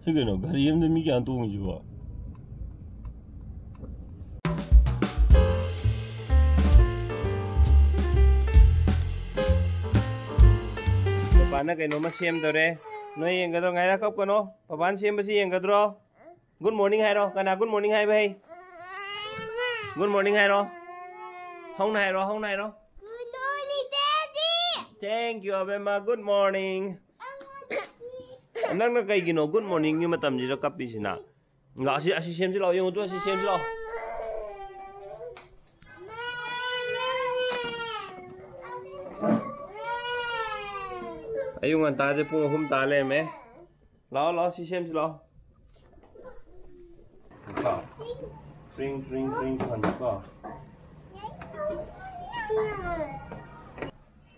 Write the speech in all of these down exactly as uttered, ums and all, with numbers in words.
ꯁꯤ ꯀꯩꯅꯣ, ꯒꯥꯔꯤ ꯑꯃꯗ ꯃꯤ ꯀꯌꯥ ꯇꯣꯡꯉꯤꯁꯤꯕꯣ? ꯄꯄꯥꯅ ꯀꯩꯅꯣꯝꯃ ꯁꯦꯝꯗꯧꯔꯦ꯫ ꯅꯣꯏ ꯌꯦꯡꯒꯗ꯭ꯔꯣ? ꯉꯥꯏꯔ ꯀꯞꯀꯅꯣ꯫ ꯄꯄꯥꯅ ꯁꯦꯝꯕꯁꯤ ꯌꯦꯡꯒꯗ꯭ꯔꯣ? Good morning ꯍꯥꯏꯔꯣ꯫ ꯀꯅꯥ good morning ꯍꯥꯏꯕ ꯍꯩ? Good morning ꯍꯥꯏꯔꯣ꯫ ꯍꯧꯅ ꯍꯥꯏꯔꯣ, ꯍꯧꯅ ꯍꯥꯏꯔꯣ꯫ Good morning, Daddy. Thank you, ꯑꯕꯦꯝꯃ꯫ Good morning. I want to sleep. ꯅꯪꯅ ꯀꯩꯒꯤꯅꯣ good morningꯒꯤ ꯃꯇꯝꯁꯤꯗ ꯀꯞꯄꯤꯁꯤꯅ? ꯂꯥꯛꯑꯣ, ꯑꯁꯤ, ꯑꯁꯤ ꯁꯦꯝꯁꯤ ꯂꯥꯛꯑꯣ, ꯌꯦꯡꯉꯨ ꯇꯨ, ꯑꯁꯤ ꯁꯦꯝꯁꯤ ꯂꯥꯛꯑꯣ꯫ ꯑꯌꯨꯛ ꯉꯟꯇꯥꯁꯦ ꯄꯨꯡ ꯑꯍꯨꯝ ꯇꯥ ꯂꯩꯔꯝꯃꯦ꯫ ꯂꯥꯛꯑꯣ, ꯂꯥꯛꯑꯣ, ꯁꯤ ꯁꯦꯝꯁꯤ ꯂꯥꯛꯑꯣ꯫ ꯀꯣ? ꯇ꯭ꯔꯤꯡ, ꯇ꯭ꯔꯤꯡ, ꯇ꯭ꯔꯤꯡ ꯇꯧꯍꯟꯁꯤꯀꯣ꯫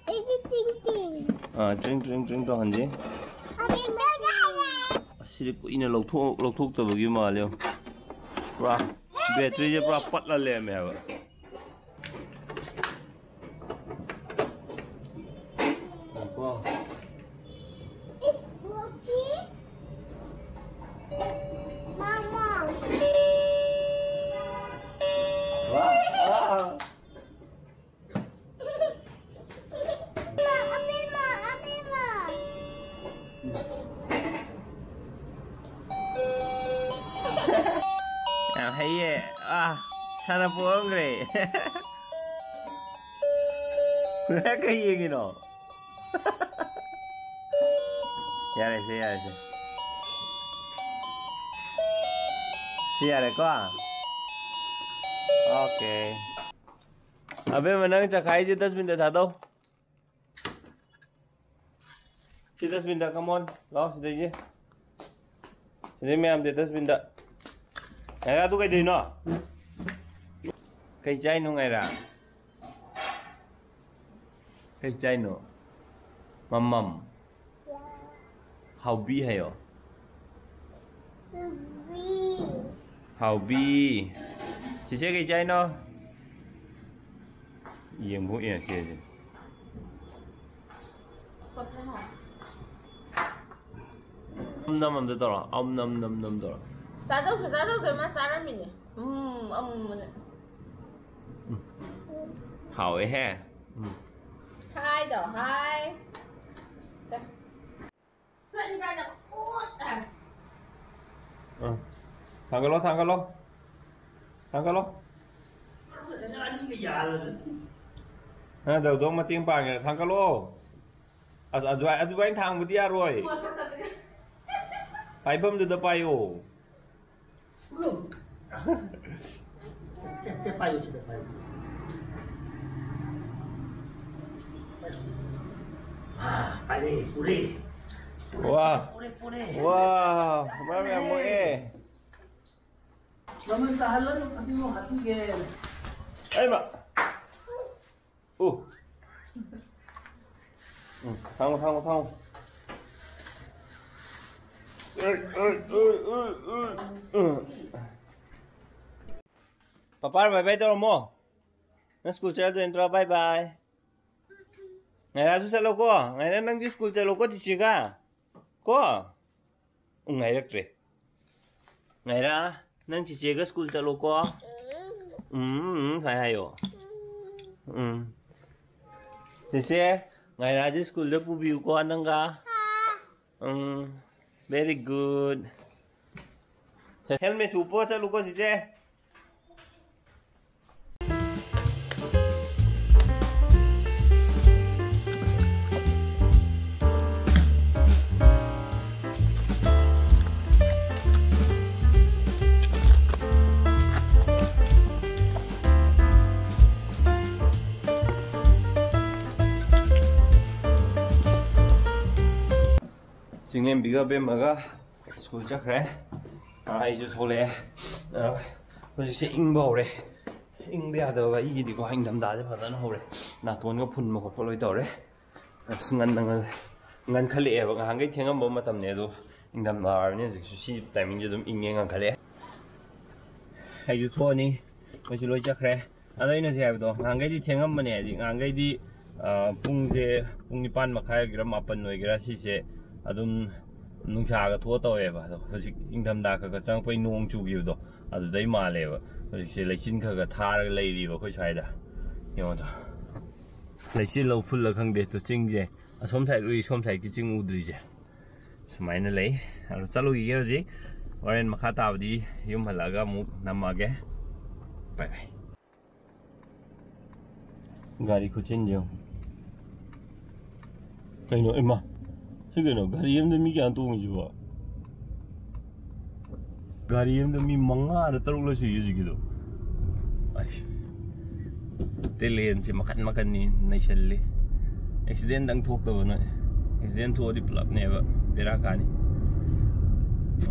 ꯑꯩꯒꯤ ꯇꯤꯡ ꯇꯤꯡ꯫ ꯑꯥ, ꯇ꯭ꯔꯤꯡ, ꯇ꯭ꯔꯤꯡ, ꯇ꯭ꯔꯤꯡ ꯇꯧꯍꯟꯁꯤ꯫ ꯑꯩꯒꯤ ꯇꯤꯡ ꯇꯤꯡ꯫ ꯑꯁꯤꯗꯤ ꯀꯨꯏꯅ ꯂꯧꯊꯣꯛ-, ꯂꯧꯊꯣꯛꯇꯕꯒꯤ ꯃꯥꯜꯂꯦ꯫ ꯄꯨꯔꯥ batteryꯁꯦ ꯄꯨꯔꯥ ꯄꯠꯂ ꯂꯩꯔꯝꯃꯦ ꯍꯥꯏꯕ꯫ ꯉꯥꯏꯈꯣ꯫ It's broken. Mama. ꯋꯥ! ꯑꯥ! ꯑꯕꯦꯝꯃ, ꯑꯕꯦꯝꯃ, ꯑꯕꯦꯝꯃ꯫ ꯌꯥꯝ ꯍꯩꯌꯦ꯫ ꯑꯥ, ꯁꯥꯟꯅꯄꯣ ꯑꯣꯟꯈ꯭ꯔꯦ꯫ ꯀꯩ ꯌꯦꯡꯉꯤꯅꯣ? ꯌꯥꯔꯦꯁꯦ, ꯌꯥꯔꯦꯁꯦ꯫ ꯁꯤ ꯌꯥꯔꯦꯀꯣ? Okay꯫ ꯑꯕꯦꯝꯃ, ꯅꯪ ꯆꯈꯥꯏꯁꯦ dustbinꯗ ꯊꯥꯗꯧ꯫ ꯁꯤ dustbinꯗ, come on, ꯂꯥꯛꯑꯣ ꯁꯤꯗꯩꯁꯦ꯫ ꯁꯤꯗꯩ ꯃꯌꯥꯝꯁꯦ dustbinꯗ꯫ ꯉꯥꯏꯔꯥ, ꯑꯗꯨ ꯀꯩꯗꯧꯔꯤꯅꯣ? ꯀꯩ ꯆꯥꯏꯅꯣ ꯉꯥꯏꯔꯥ? ꯀꯩ ꯆꯥꯏꯅꯣ? ꯃꯃꯝ꯫ ꯍꯥꯎꯕꯤ ꯍꯥꯏꯌꯣ꯫ ꯍꯥꯎꯕꯤ꯫ ꯆꯤꯆꯦ ꯀꯩ ꯆꯥꯏꯅꯣ? ꯌꯦꯡꯕꯨ ꯌꯦꯡꯉꯛꯀꯦ ꯑꯩꯁꯦ꯫ ꯑꯝ ꯅꯝ ꯑꯝꯗ ꯇꯧꯔꯣ꯫ ꯑꯝ ꯅꯝ ꯅꯝ ꯅꯝ ꯇꯧꯔꯣ꯫ ꯆꯥꯗꯧꯁꯦ, ꯆꯥꯗꯧꯁꯦ, ꯃꯥ ꯆꯥꯔꯝꯃꯤꯅꯦ꯫ ꯎꯝ, ꯑꯃꯨꯕꯅꯦ꯫ ꯍꯥꯎꯋꯦꯍꯦ꯫ ꯎꯝ꯫ ꯍꯥꯏꯗꯣ, ꯍꯥꯏ꯫ ꯆꯦ꯫ ꯐꯨꯔꯤꯠ ꯑꯅꯤ ꯄꯥꯏꯗꯕ꯫ ꯎꯠ ꯍꯥꯏ꯫ ꯑ꯫ ꯊꯥꯡꯒꯠꯂꯣ, ꯊꯥꯡꯒꯠꯂꯣ꯫ ꯊꯥꯡꯒꯠꯂꯣ꯫ ꯐꯨꯔꯤꯠ ꯑꯅꯤꯒ ꯌꯥꯜꯂꯗꯅ꯫ ꯅꯪ ꯗꯧꯗꯧ ꯃꯇꯦꯡ ꯄꯥꯡꯒꯦꯔꯥ? ꯊꯥꯡꯒꯠꯂꯣ꯫ ꯑꯁ, ꯑꯗꯨꯃꯥꯏ-, ꯑꯗꯨꯃꯥꯏꯅ ꯊꯥꯡꯕꯗꯤ ꯌꯥꯔꯣꯏ꯫ ꯃꯊꯛꯇꯗꯤ꯫ ꯄꯥꯏꯐꯝꯗꯨꯗ ꯄꯥꯏꯌꯣ꯫ ꯎꯝ꯫ ꯆꯦ, ꯆꯦ, ꯄꯥꯏꯌꯨ, ꯁꯤꯗ ꯄꯥꯏꯌꯨ꯫ ꯑꯥ, ꯄꯥꯏꯔꯦ, ꯄꯨꯔꯦ꯫ ꯋꯥ꯫ ꯄꯨꯔꯦ, ꯄꯨꯔꯦ꯫ ꯋꯥ, ꯃꯔꯝ ꯌꯥꯝ ꯃꯣꯛꯑꯦ꯫ ꯃꯃꯜ ꯇꯥꯍꯜꯂꯅꯨ, ꯈꯖꯤꯛꯃꯛ ꯍꯥꯞꯄꯤꯒꯦ꯫ ꯑꯩꯃ꯫ ꯎ꯫ ꯎꯝ, ꯊꯥꯡꯉꯣ, ꯊꯥꯡꯉꯣ, ꯊꯥꯡꯉꯣ꯫ ꯎꯝ꯫ ꯄꯄꯥ, bye bye ꯇꯧꯔꯝꯃꯣ꯫ ꯅꯪ ꯁ꯭ꯀꯨꯜ ꯆꯠꯂꯗꯣꯏ ꯅꯠꯇ꯭ꯔꯣ? Bye bye꯫ ꯉꯥꯏꯔꯥꯁꯨ ꯆꯠꯂꯣꯀꯣ꯫ ꯉꯥꯏꯔꯥ, ꯅꯪꯗꯤ ꯁ꯭ꯀꯨꯜ ꯆꯠꯂꯣꯀꯣ, ꯆꯤꯆꯦꯒ꯫ ꯀꯣ? ꯎꯝ, ꯉꯥꯏꯔꯛꯇ꯭ꯔꯦ꯫ ꯉꯥꯏꯔꯥ, ꯅꯪ ꯆꯤꯆꯦꯒ ꯁ꯭ꯀꯨꯜ ꯆꯠꯂꯣꯀꯣ꯫ ꯎꯝ, ꯎꯝ, ꯁꯨꯃꯥꯏꯅ ꯍꯥꯏꯌꯣ꯫ ꯎꯝ꯫ ꯆꯤꯆꯦ, ꯉꯥꯏꯔꯥꯁꯦ ꯁ꯭ꯀꯨꯜꯗ ꯄꯨꯕꯤꯌꯨꯀꯣ, ꯅꯪꯒ꯫ ꯎꯝ, very good꯫ Helmet ꯁꯨ ꯎꯞꯄꯒ ꯆꯠꯂꯨꯀꯣ, ꯆꯤꯆꯦ꯫ ꯆꯤꯡꯂꯦꯝꯕꯤꯒ ꯑꯕꯦꯝꯃꯒ ꯁ꯭ꯀꯨꯜ ꯆꯠꯈ꯭ꯔꯦ꯫ ꯑꯥ, ꯑꯩꯁꯨ ꯊꯣꯛꯂꯛꯑꯦ꯫ ꯑꯥ, ꯍꯧꯖꯤꯛꯁꯦ ꯏꯪꯕ ꯍꯧꯔꯦ꯫ ꯏꯪꯕ ꯌꯥꯗꯕ ꯑꯩꯒꯤꯗꯤꯀꯣ, ꯏꯪꯊꯝꯊꯥꯁꯦ ꯐꯖꯅ ꯍꯧꯔꯦ꯫ ꯅꯥꯇꯣꯟꯒ ꯐꯨꯟꯕ ꯈꯣꯠꯄ ꯂꯣꯏ ꯇꯧꯔꯦ꯫ ꯑꯁ, ꯉꯟꯅ ꯉꯟ-, ꯉꯟꯈꯠꯂꯛꯑꯦꯕ꯫ ꯉꯍꯥꯟꯈꯩ ꯊꯦꯡꯉꯝꯕ ꯃꯇꯝꯅꯦ, ꯑꯗꯣ ꯏꯪꯊꯝꯊꯥ ꯑꯣꯏꯔꯕꯅꯤꯅ ꯍꯧꯖꯤꯛꯁꯨ ꯁꯤ timing ꯁꯦ ꯑꯗꯨꯝ ꯏꯪꯉꯦ, ꯉꯟꯈꯠꯂꯛꯑꯦ꯫ ꯑꯩꯁꯨ ꯊꯣꯛꯑꯅꯤ, ꯃꯣꯏꯁꯨ ꯂꯣꯏ ꯆꯠꯈ꯭ꯔꯦ꯫ ꯑꯗꯣ ꯑꯩꯅ ꯍꯧꯖꯤꯛ ꯍꯥꯏꯕꯗꯣ, ꯉꯍꯥꯟꯈꯩꯗꯤ ꯊꯦꯡꯉꯝꯕꯅꯦ, ꯍꯥꯏꯗꯤ ꯉꯍꯥꯟꯈꯩꯗꯤ, ꯑ, ꯄꯨꯡꯁꯦ ꯄꯨꯡ ꯅꯤꯄꯥꯟ ꯃꯈꯥꯏ ꯑꯣꯏꯒꯦꯔꯥ, ꯃꯥꯄꯟ ꯑꯣꯏꯒꯦꯔꯥ, ꯁꯤꯁꯦ ꯑꯗꯨꯝ ꯅꯨꯡꯁꯥꯒ ꯊꯣꯛꯑ ꯇꯧꯋꯦꯕ꯫ ꯑꯗꯣ ꯍꯧꯖꯤꯛ ꯏꯪꯊꯝꯊꯥ ꯈꯔ ꯈꯔ ꯆꯪꯉꯛꯄꯩ ꯅꯣꯡ ꯆꯨꯈꯤꯕꯗꯣ ꯑꯗꯨꯗꯩ ꯃꯥꯜꯂꯦꯕ꯫ ꯍꯧꯖꯤꯛꯁꯦ ꯂꯩꯆꯤꯟ ꯈꯔ ꯈꯔ ꯊꯥꯔꯒ ꯂꯩꯔꯤꯕ ꯑꯩꯈꯣꯏ ꯁ꯭ꯋꯥꯏꯗ꯫ ꯌꯦꯡꯉꯣꯗꯣ, ꯂꯩꯆꯤꯜ ꯂꯧ ꯐꯨꯜꯂ ꯈꯪꯗꯦ꯫ ꯑꯗꯣ ꯆꯤꯡꯁꯦ ꯑꯁꯣꯝ ꯁꯥꯏꯠ ꯎꯏ, ꯁꯣꯝ ꯁꯥꯏꯠꯀꯤ ꯆꯤꯡ ꯎꯗ꯭ꯔꯤꯁꯦ꯫ ꯁꯨꯃꯥꯏꯅ ꯂꯩ꯫ ꯑꯗꯣ ꯆꯠꯂꯨꯈꯤꯒꯦ ꯍꯧꯖꯤꯛ꯫ ꯍꯣꯔꯦꯟ ꯃꯈꯥ ꯇꯥꯕꯗꯤ ꯌꯨꯝ ꯍꯜꯂꯛꯑꯒ ꯑꯃꯨꯛ ꯅꯝꯃꯛꯑꯒꯦ꯫ ꯕꯥꯏ ꯕꯥꯏ꯫ ꯒꯥꯔꯤ ꯈꯨꯆꯤꯟꯁꯦ ꯌꯦꯡꯉꯨ꯫ ꯀꯩꯅꯣ, ꯏꯃꯥ, ꯁꯤ ꯀꯩꯅꯣ? ꯒꯥꯔꯤ ꯑꯃꯗ ꯃꯤ ꯀꯌꯥ ꯇꯣꯡꯉꯤꯁꯤꯕꯣ? ꯒꯥꯔꯤ ꯑꯃꯗ ꯃꯤ ꯃꯉꯥꯔ ꯇꯔꯨꯛꯂ ꯁꯨꯏ ꯍꯧꯖꯤꯛꯀꯤꯗꯣ꯫ ꯑꯩꯁ, ꯇꯦꯂꯦꯟꯁꯦ ꯃꯈꯟ ꯃꯈꯟꯅꯤ ꯅꯩꯁꯜꯂꯤ꯫ ꯑꯦꯛꯁꯤꯗꯦꯟꯗꯪ ꯊꯣꯛꯇꯕ ꯅꯣꯏ꯫ ꯑꯦꯛꯁꯤꯗꯦꯟ ꯊꯣꯛꯑꯗꯤ ꯄꯨꯂꯞꯅꯦꯕ ꯕꯦꯔꯥ ꯀꯥꯅꯤ꯫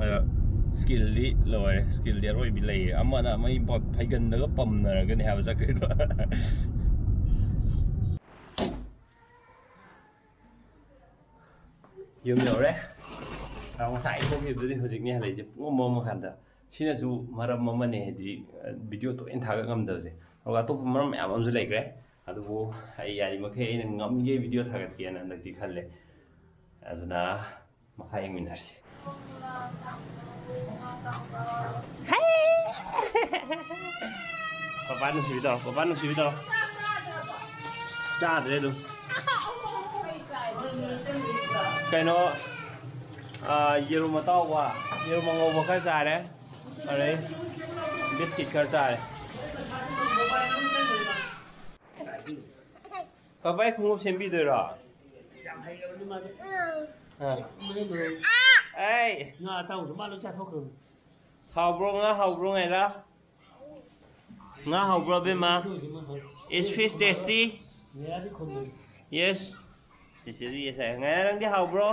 ꯑꯗꯣ ꯁ꯭ꯀꯤꯜꯗꯤ ꯂꯣꯏꯔꯦ, ꯁ꯭ꯀꯤꯜꯗꯤ ꯑꯔꯣꯏꯕꯤ ꯂꯩꯌꯦ꯫ ꯑꯃꯅ ꯑꯃꯒꯤ ꯄ-, ꯐꯩꯒꯟꯗꯒ ꯄꯝꯅꯔꯒꯅꯤ ꯍꯥꯏꯕ ꯆꯠꯈ꯭ꯔꯤꯗꯣ꯫ ꯌꯨꯝ ꯌꯧꯔꯦ꯫ ꯑ, ꯉꯁꯥꯏ ꯊꯣꯛꯈꯤꯕꯗꯨꯗꯤ ꯍꯧꯖꯤꯛꯅꯦ ꯍꯜꯂꯛꯏꯁꯦ ꯄꯨꯡ ꯑꯃ, ꯑꯃ ꯃꯈꯥꯗ꯫ ꯁꯤꯅꯁꯨ ꯃꯔꯝ ꯑꯃꯅꯦ, ꯍꯥꯏꯗꯤ, ꯚꯤꯗꯤꯑꯣ ꯇꯣꯏꯅ ꯊꯥꯒꯠ ꯉꯝꯗꯕꯁꯦ꯫ ꯑꯗꯨꯒ ꯑꯇꯣꯞꯄ ꯃꯔꯝ ꯃꯌꯥꯝ ꯑꯃꯁꯨ ꯂꯩꯈ꯭ꯔꯦ꯫ ꯑꯗꯨꯕꯨ ꯑꯩ ꯌꯥꯔꯤꯃꯈꯩ ꯑꯩꯅ ꯉꯝꯃꯤꯈꯩ ꯚꯤꯗꯤꯑꯣ ꯊꯥꯒꯠꯀꯦꯅ ꯍꯟꯗꯛꯇꯤ ꯈꯜꯂꯦ꯫ ꯑꯗꯨꯅ ꯃꯈꯥ ꯌꯦꯡꯃꯤꯟꯅꯔꯁꯤ꯫ Papa ꯅꯨꯡꯁꯤꯕꯤꯗꯣ, papa ꯅꯨꯡꯁꯤꯕꯤꯗꯣ꯫ ꯆꯥꯗ꯭ꯔꯦ ꯑꯗꯨꯝ꯫ ꯀꯩꯅꯣ, ꯑꯥ, ꯌꯦꯔꯨꯝ ꯑꯇꯥꯎꯕ, ꯌꯦꯔꯨꯝ ꯑꯉꯧꯕ ꯈꯔ ꯆꯥꯔꯦ꯫ ꯑꯗꯩ ꯕꯤꯁꯀꯤꯠ ꯈꯔ ꯆꯥꯔꯦ꯫ ꯄꯄꯥ, ꯑꯩ ꯈꯣꯡꯎꯞ ꯁꯦꯝꯕꯤꯗꯣꯏꯔꯣ? ꯌꯥꯝ ꯍꯩꯔꯕꯅꯤ ꯃꯥꯗꯤ꯫ ꯑꯥ꯫ ꯆꯥꯎꯃꯟꯗꯅ ꯂꯣꯏꯔꯦ꯫ ꯑꯩ꯫ ꯉꯥ ꯑꯇꯥꯎꯕꯁꯨ ꯃꯥ ꯂꯣꯏ ꯆꯥꯊꯣꯛꯈ꯭ꯔꯕꯅꯤ꯫ ꯍꯥꯎꯕ꯭ꯔꯣ? ꯉꯥ ꯍꯥꯎꯕ꯭ꯔꯣ, ꯉꯥꯏꯂꯥ? ꯉꯥ ꯍꯥꯎꯕ꯭ꯔꯣ, ꯑꯕꯦꯝꯃ? Is fish tasty? Yes. ꯁꯤꯁꯤꯗꯤ yes ꯍꯥꯏ꯫ ꯉꯥꯏꯂꯥ, ꯅꯪꯗꯤ ꯍꯥꯎꯕ꯭ꯔꯣ?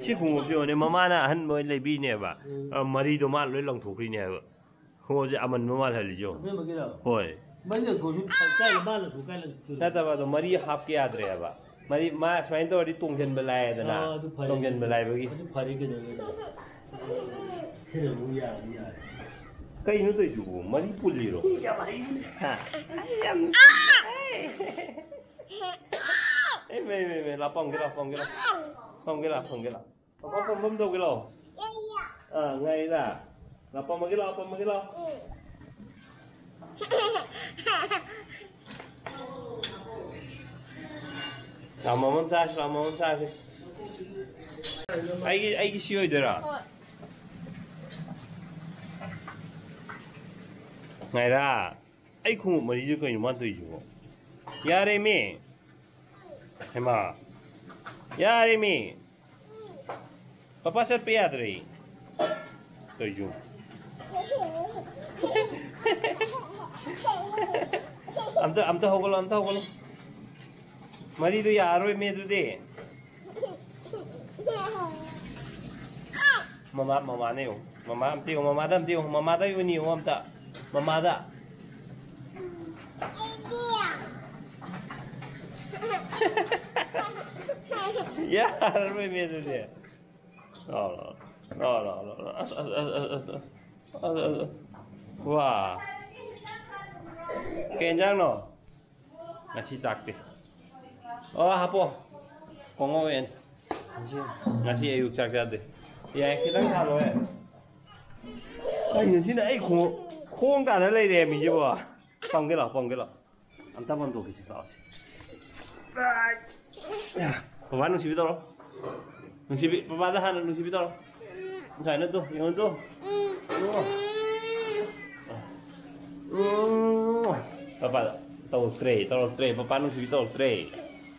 ꯁꯤ ꯈꯣꯡꯎꯞꯁꯤ ꯌꯦꯡꯉꯨꯅꯦ, ꯃꯃꯥꯅ ꯑꯍꯟꯕ ꯑꯣꯏꯅ ꯂꯩꯕꯤꯅꯦꯕ꯫ ꯎꯝ꯫ ꯑ, ꯃꯔꯤꯗꯣ ꯃꯥꯅ ꯂꯣꯏ ꯂꯪꯊꯣꯛꯈ꯭ꯔꯤꯅꯦ ꯍꯥꯏꯕ꯫ ꯈꯣꯡꯎꯞꯁꯦ ꯑꯃꯟꯕ ꯃꯥꯜꯍꯜꯂꯤꯁꯦ ꯌꯦꯡꯉꯣ꯫ ꯑꯕꯦꯝꯃꯒꯤꯔꯣ? ꯍꯣꯏ꯫ ꯃꯔꯤ ꯂꯪꯊꯣꯛꯑꯁꯨ ꯀꯥꯏ ꯃꯥꯅ ꯂꯪꯊꯣꯛ ꯀꯥꯏ ꯂꯪꯊꯣꯛꯇꯣꯏꯅꯣ? ꯅꯠꯇꯕ, ꯑꯗꯣ ꯃꯔꯤ ꯍꯥꯞꯀꯦ ꯌꯥꯗ꯭ꯔꯦ ꯍꯥꯏꯕ꯫ ꯃꯔꯤ, ꯃꯥ ꯁꯨꯃꯥꯏꯅ ꯇꯧꯔꯗꯤ ꯇꯣꯡꯁꯤꯟꯕ ꯂꯥꯏꯌꯦꯗꯅ꯫ ꯑꯥ, ꯑꯗꯨ ꯐꯔꯦ꯫ ꯇꯣꯡꯁꯤꯟꯕ ꯂꯥꯏꯕꯒꯤ꯫ ꯑꯗꯨ ꯐꯔꯦ ꯀꯩꯅꯣ? ꯁꯤꯅ ꯑꯃꯨꯛ ꯌꯥꯔꯗꯤ ꯌꯥꯔꯦ꯫ ꯀꯩꯅꯣ ꯇꯧꯔꯤꯗꯨꯕꯨ? ꯃꯔꯤ ꯄꯨꯜꯂꯤꯔꯣ? ꯌꯥꯝ ꯍꯩꯕꯅꯦ꯫ ꯍꯥ? ꯌꯥꯝ ꯑꯦ, ꯃꯦ, ꯃꯦ, ꯃꯦ, ꯂꯥꯛ, ꯄꯝꯒꯦ ꯂꯥꯛ, ꯄꯝꯒꯦ ꯂꯥꯛ꯫ ꯄꯝꯒꯦ ꯂꯥꯛ, ꯄꯝꯒꯦ ꯂꯥꯛ꯫ ꯄꯝꯐꯝ ꯇꯧꯒꯦ ꯂꯥꯛꯑꯣ꯫ ꯑꯥ, ꯉꯥꯏꯔꯥ? ꯂꯥꯛꯑꯣ, ꯄꯝꯃꯒꯦ ꯂꯥꯛꯑꯣ, ꯄꯝꯃꯒꯦ ꯂꯥꯛꯑꯣ꯫ ꯂꯥꯛꯑꯣ, ꯃꯃꯝ ꯆꯥꯁꯤ, ꯂꯥꯛꯑꯣ, ꯃꯃꯝ ꯆꯥꯁꯤ꯫ ꯑꯩꯒꯤ, ꯑꯩꯒꯤ ꯁꯤ ꯑꯣꯏꯗꯣꯏꯔꯥ? ꯍꯣꯏ꯫ ꯉꯥꯏꯔꯥ? ꯑꯩ ꯈꯣꯡꯎꯞ ꯃꯔꯤꯁꯦ ꯀꯩꯅꯣ ꯃꯥꯅ ꯇꯧꯔꯤꯁꯤꯕꯣ? ꯌꯥꯔꯦꯃꯤ꯫ ꯍꯩꯃꯥ꯫ ꯌꯥꯔꯦꯃꯤ꯫ ꯄꯄꯥ ꯆꯠꯄ ꯌꯥꯗ꯭ꯔꯦ꯫ ꯇꯧꯔꯤꯁꯤꯕꯣ꯫ ꯑꯝꯇ, ꯑꯝꯇ ꯍꯧꯒꯠꯂꯣ, ꯑꯝꯇ ꯍꯧꯒꯠꯂꯣ꯫ ꯃꯔꯤꯗꯣ ꯌꯥꯔꯔꯣꯏꯃꯤ ꯑꯗꯨꯗꯤ꯫ ꯃꯃꯥ, ꯃꯃꯥꯅꯦ ꯌꯦꯡꯉꯨ꯫ ꯃꯃꯥ ꯑꯝꯇ ꯌꯦꯡꯉꯨ, ꯃꯃꯥꯗ ꯑꯝꯇ ꯌꯦꯡꯉꯨ, ꯃꯃꯥꯗ ꯑꯣꯏꯅ ꯌꯦꯡꯉꯨ ꯑꯝꯇ꯫ ꯃꯃꯥꯗ꯫ ꯌꯥꯔꯔꯣꯏꯃꯦ ꯑꯗꯨꯗꯤ꯫ ꯂꯥꯎ, ꯂꯥꯎ, ꯂꯥꯎ, ꯂꯥꯎ, ꯂꯥꯎ, ꯂꯥꯎ꯫ ꯑꯁ, ꯑꯁ, ꯑꯁ꯫ ꯋꯥ꯫ ꯀꯩ ꯌꯦꯟꯖꯥꯡꯅꯣ? ꯉꯁꯤ ꯆꯥꯛꯇꯤ꯫ ꯑꯣ, ꯍꯥꯞꯄꯣ꯫ ꯀꯣꯡꯉꯧ ꯑꯣꯏꯅ꯫ ꯉꯁꯤ, ꯉꯁꯤ ꯑꯌꯨꯛ ꯆꯥꯛ ꯆꯥꯗꯦ꯫ ꯌꯥꯏ, ꯈꯤꯇꯪ ꯊꯥꯜꯂꯣꯍꯦ꯫ ꯑꯩ ꯉꯁꯤꯅ ꯑꯩ ꯈꯣꯡ, ꯈꯣꯡ ꯇꯥꯟꯅ ꯂꯩꯔꯦ ꯃꯤꯁꯤꯕꯣ꯫ ꯄꯝꯒꯦ ꯂꯥꯛꯑꯣ, ꯄꯝꯒꯦ ꯂꯥꯛꯑꯣ꯫ ꯑꯝꯇ ꯄꯝꯊꯣꯛꯈꯤꯁꯤ ꯂꯥꯛꯑꯣꯁꯦ꯫ ꯕꯕꯥ ꯅꯨꯡꯁꯤꯕꯤ ꯇꯧꯔꯣ꯫ ꯅꯨꯡꯁꯤꯕꯤ, ꯕꯕꯥꯗ ꯍꯥꯟꯅ ꯅꯨꯡꯁꯤꯕꯤ ꯇꯧꯔꯣ꯫ ꯁꯨꯃꯥꯏꯅ ꯇꯨ, ꯌꯦꯡꯉꯨ ꯇꯨ꯫ ꯎꯝ꯫ ꯄꯄꯥꯗ ꯇꯧꯔꯛꯇ꯭ꯔꯦ, ꯇꯧꯔꯛꯇ꯭ꯔꯦ꯫ ꯄꯄꯥ ꯅꯨꯡꯁꯤꯕꯤ ꯇꯧꯔꯛꯇ꯭ꯔꯦ꯫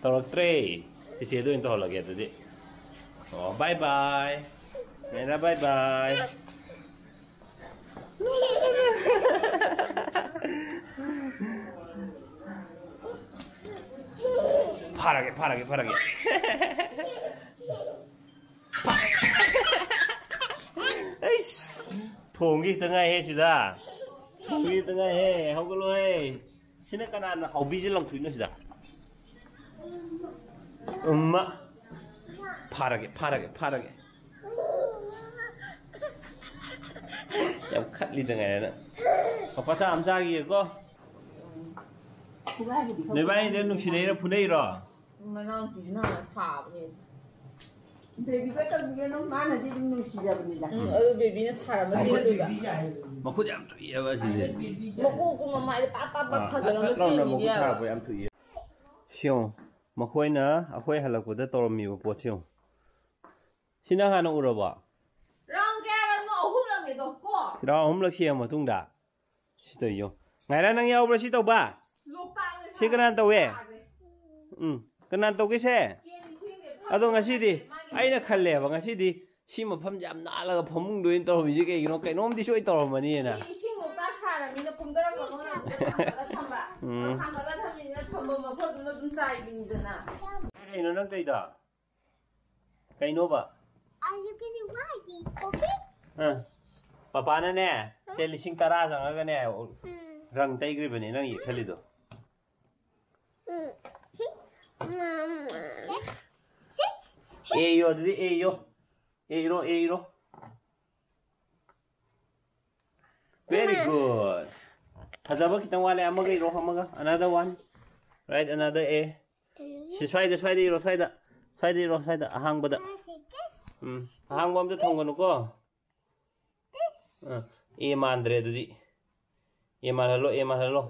ꯇꯧꯔꯛꯇ꯭ꯔꯦ꯫ ꯆꯦꯆꯦꯗ ꯑꯣꯏꯅ ꯇꯧꯍꯜꯂꯒꯦ ꯑꯗꯨꯗꯤ꯫ ꯑꯣ, bye bye꯫ ꯃꯦꯔꯥ bye bye꯫ ꯐꯥꯔꯒꯦ, ꯐꯥꯔꯒꯦ, ꯐꯥꯔꯒꯦ꯫ ꯑꯩꯁ, ꯊꯣꯡꯒꯦ ꯈꯤꯇ ꯉꯥꯏꯍꯦ ꯁꯤꯗ꯫ ꯊꯣꯡꯒꯦ ꯈꯤꯇ ꯉꯥꯏꯍꯦ, ꯍꯧꯒꯠꯂꯣꯍꯦ꯫ ꯁꯤꯅ ꯀꯅꯥꯅ ꯍꯥꯎꯕꯤꯁꯦ ꯂꯪꯊꯣꯛꯏꯅꯣ ꯁꯤꯗ? ꯎꯝꯃ꯫ ꯐꯥꯔꯒꯦ, ꯐꯥꯔꯒꯦ, ꯐꯥꯔꯒꯦ꯫ ꯌꯥꯝ ꯈꯠꯂꯤꯗ ꯉꯥꯏꯔꯅ꯫ ꯄꯄꯥ ꯆꯥ ꯑꯃ ꯆꯥꯈꯤꯒꯦꯀꯣ꯫ ꯅꯣꯏꯕꯥꯅꯤꯗ ꯅꯨꯡꯁꯤꯅꯩꯔꯣ, ꯐꯨꯅꯩꯔꯣ? ꯃꯅꯥꯎꯄꯤꯁꯤꯅ ꯍꯥꯟꯅ ꯊꯥꯕꯅꯦ꯫ ꯕꯦꯕꯤꯒ ꯇꯧꯕꯤꯒꯅꯨ, ꯃꯥꯅꯗꯤ ꯑꯗꯨꯝ ꯅꯨꯡꯁꯤꯖꯕꯅꯤꯗ꯫ ꯎꯝ, ꯑꯗꯨ ꯕꯦꯕꯤꯅ ꯁꯥꯔꯝꯃ ꯆꯦꯟꯗꯣꯏꯕ꯫ ꯃꯈꯨꯠ ꯌꯥꯝ ꯊꯨꯏꯑꯕ ꯑꯁꯤꯁꯦ꯫ ꯃꯀꯣꯛ ꯄꯨꯝꯕ ꯃꯥꯏꯗ ꯄꯥꯛ ꯄꯥꯛ ꯄꯥꯛ ꯑꯥ, ꯊꯥꯖꯤꯜꯂꯒ ꯐꯠ ꯂꯥꯎꯅ ꯃꯈꯨꯠ ꯆꯦꯟꯈꯤꯅꯦꯕ꯫ ꯊꯥꯔꯛꯄ ꯌꯥꯝ ꯊꯨꯏꯑꯕ꯫ ꯁꯤ ꯌꯦꯡꯉꯣ, ꯃꯈꯣꯏꯅ ꯑꯩꯈꯣꯏ ꯍꯜꯂꯛꯄꯗ ꯇꯧꯔꯝꯃꯤꯕ ꯄꯣꯠꯁꯤ ꯌꯦꯡꯉꯣ꯫ ꯁꯤ ꯅꯪ ꯍꯥꯟꯅ ꯎꯔꯕꯣ? ꯔꯥꯎꯟ ꯀꯌꯥꯔꯛꯅꯣ? ꯑꯍꯨꯝꯂꯛꯅꯦꯗꯣ ꯀꯣ꯫ ꯁꯤ ꯔꯥꯎꯟ ꯑꯍꯨꯝꯂꯛ ꯁꯦꯝꯃ ꯃꯇꯨꯡꯗ ꯁꯤ ꯇꯧ ꯌꯦꯡꯉꯣ꯫ ꯉꯥꯏꯔꯥ, ꯅꯪ ꯌꯥꯎꯕ꯭ꯔꯥ ꯁꯤ ꯇꯧꯕ? ꯂꯣꯛꯇꯥꯛꯅ ꯁꯤ ꯀꯅꯥꯅ ꯇꯧꯋꯦ? ꯁꯥꯁꯦ꯫ ꯎꯝ, ꯀꯅꯥꯅ ꯇꯧꯒꯦꯁꯦ? ꯀꯦꯟꯗꯤ ꯁꯦꯝꯒꯦ꯫ ꯑꯗꯣ ꯉꯁꯤꯗꯤ ꯑꯩꯅ ꯈꯜꯂꯦꯕ, ꯉꯁꯤꯗꯤ ꯁꯤ ꯃꯐꯝꯁꯦ ꯌꯥꯝ ꯅꯥꯜꯂꯒ ꯐꯃꯨꯡꯗ ꯑꯣꯏꯅ ꯇꯧꯔꯝꯃꯤꯁꯦ ꯀꯩꯒꯤꯅꯣ? ꯀꯩꯅꯣꯝꯗꯤ ꯁꯣꯏ ꯇꯧꯔꯝꯃꯅꯤꯅ꯫ ꯁꯤ ꯏꯁꯤꯡ ꯂꯣꯛꯇꯥꯛ ꯁꯥꯔꯕꯅꯤꯅ ꯄꯨꯝꯊꯔꯛꯄ ꯃꯉꯥꯏꯗ ꯊꯥꯡꯒꯠꯂ ꯊꯝꯕ꯫ ꯎꯝ꯫ ꯊꯥꯡꯒꯠꯂ ꯊꯝꯃꯤꯅ ꯊꯝꯕ ꯃꯐꯝꯗꯨꯅ ꯑꯗꯨꯝ ꯆꯥꯏꯕꯤꯅꯤꯗꯅ꯫ ꯀꯩꯅꯣ ꯅꯪ ꯇꯧꯔꯤꯗꯣ? ꯀꯩꯅꯣꯕ? Are you getting ready? Okay? ꯑ, ꯄꯄꯥꯅꯅꯦ, ꯁꯦ ꯂꯤꯁꯤꯡ ꯇꯔꯥ ꯆꯪꯉꯒꯅꯦ, Mm. ꯔꯪ ꯇꯩꯈ꯭ꯔꯤꯕꯅꯦ ꯅꯪ ꯌꯦꯛꯁꯜꯂꯤꯗꯣ꯫ Mm. Hey, Mama. Six. ꯑꯦ ꯏꯌꯣ, ꯑꯗꯨꯗꯤ ꯑꯦ ꯏꯌꯣ꯫ ꯑꯦ ꯏꯔꯣ, ꯑꯦ ꯏꯔꯣ꯫ Very good. ꯐꯖꯕ ꯈꯤꯇꯪ ꯋꯥꯠꯂꯦ, ꯑꯃꯒ ꯏꯔꯣ, ꯑꯃꯒ꯫ Another one. Write another A. ꯁꯤ ꯁ꯭ꯋꯥꯏꯗ, ꯁ꯭ꯋꯥꯏꯗ ꯏꯔꯣ, ꯁ꯭ꯋꯥꯏꯗ꯫ ꯁ꯭ꯋꯥꯏꯗ ꯏꯔꯣ, ꯁ꯭ꯋꯥꯏꯗ, ꯑꯍꯥꯡꯕꯗ꯫ Can I see this? ꯎꯝ, ꯑꯍꯥꯡꯕ ꯑꯝꯇ ꯊꯝꯒꯅꯨꯀꯣ꯫ This. ꯑ, ꯑꯦ ꯃꯥꯟꯗ꯭ꯔꯦ ꯑꯗꯨꯗꯤ꯫ ꯑꯦ ꯃꯥꯜꯍꯜꯂꯣ, ꯑꯦ ꯃꯥꯜꯍꯜꯂꯣ꯫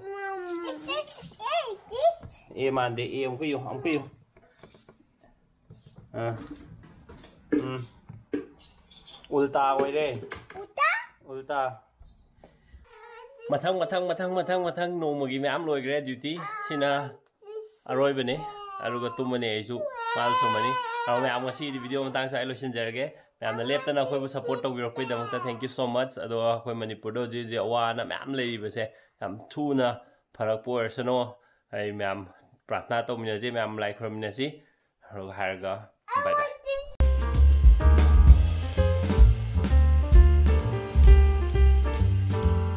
This is A. This. ꯑꯦ ꯃꯥꯟꯗꯦ, ꯑꯦ ꯑꯃꯨꯛꯀ ꯏꯌꯨ, ꯑꯃꯨꯛꯀ ꯏꯌꯨ꯫ ꯑ, ꯎꯝ꯫ ꯎꯜꯇꯥ ꯑꯣꯏꯔꯦ꯫ Uta. ꯎꯜꯇꯥ꯫ ꯃꯊꯪ, ꯃꯊꯪ, ꯃꯊꯪ, ꯃꯊꯪ, ꯃꯊꯪ ꯅꯣꯡꯃꯒꯤ ꯃꯌꯥꯝ ꯂꯣꯏꯈ꯭ꯔꯦ duty꯫ ꯁꯤꯅ This. ꯑꯔꯣꯏꯕꯅꯤ꯫ ꯑꯗꯨꯒ ꯇꯨꯝꯃꯅꯤ ꯑꯩꯁꯨ꯫ ꯃꯥꯁꯨ ꯁꯨꯝꯃꯅꯤ꯫ ꯑꯗꯣ ꯃꯌꯥꯝ, ꯉꯁꯤꯒꯤꯗꯤ video ꯃꯇꯥꯡꯁꯦ ꯑꯩ ꯂꯣꯏꯁꯤꯟꯖꯔꯒꯦ꯫ ꯃꯌꯥꯝꯅ ꯂꯦꯞꯇꯅ ꯑꯩꯈꯣꯏꯕꯨ support ꯇꯧꯕꯤꯔꯛꯄꯒꯤꯗꯃꯛꯇ thank you so much꯫ ꯑꯗꯣ ꯑꯩꯈꯣꯏ ꯃꯅꯤꯄꯨꯔꯗ ꯍꯧꯖꯤꯛ ꯍꯧꯖꯤꯛ ꯑꯋꯥ ꯑꯅꯥ ꯃꯌꯥꯝ ꯂꯩꯔꯤꯕꯁꯦ ꯌꯥꯝ ꯊꯨꯅ ꯐꯔꯛꯄ ꯑꯣꯏꯔꯁꯅꯨ꯫ ꯑꯩ ꯃꯌꯥꯝ ꯄ꯭ꯔꯥꯊꯅꯥ ꯇꯧꯃꯤꯟꯅꯁꯤ, ꯃꯌꯥꯝ ꯂꯥꯏ ꯈꯨꯔꯨꯝꯃꯤꯟꯅꯁꯤ꯫ ꯑꯗꯨꯒ ꯍꯥꯏꯔꯒ bye bye꯫